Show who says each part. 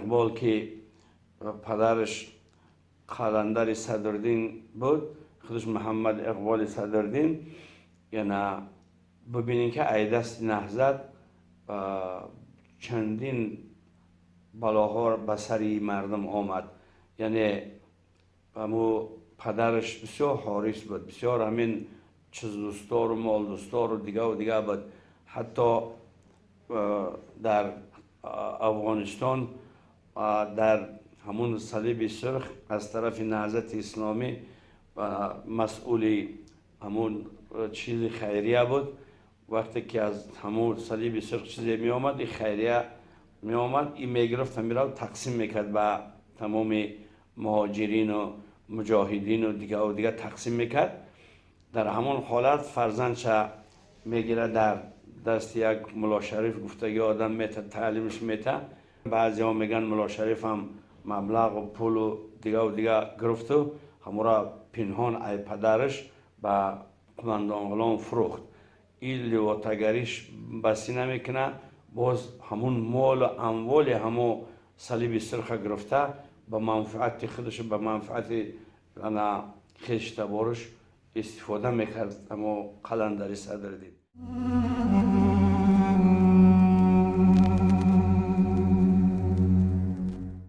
Speaker 1: Иқбол ки падараш Қаландари Садриддин буд, худаш Муҳаммад Иқболи Садриддин, яъне бибинем ки ай дасти Наҳзат чандин балоҳо ба сари мардум омад. Яъне ҳаму падараш бисёр ҳорис буд, бисёр ҳамин чиздӯстдору молдӯстдору дигаву дига буд. Ҳатто дар Афғонистон дар ҳамун Салиби Сурх аз тарафи Наҳзати Исломӣ масъули ҳамун чизи хайрия буд. Вақте ки аз ҳамун Салиби Сурх чизе меомад, и хайрия меомад, и мегирифт, ҳамира тақсим мекард ба тамоми муҳоҷирину муҷоҳидину дигаву дига тақсим мекард. Дар ҳамон ҳолат фарзандша мегирад, дар дасти як Мулло Шариф гуфтаги одам мета, таълимш мета. Баъзеҳо мегӯянд, Мулло Шариф ҳам маблағу пулу дигаву дига гирифту ҳамура пинҳон ай падараш ба қумандон Ғулом фурӯхт. Ин ливотагариш басӣ намекунад, боз ҳамун молу амволи ҳамо Салиби Сурха гирифта, ба манфиати худаш, ба манфиати ана хештабораш истифода мекард ҳамо Қаландари Садриддин.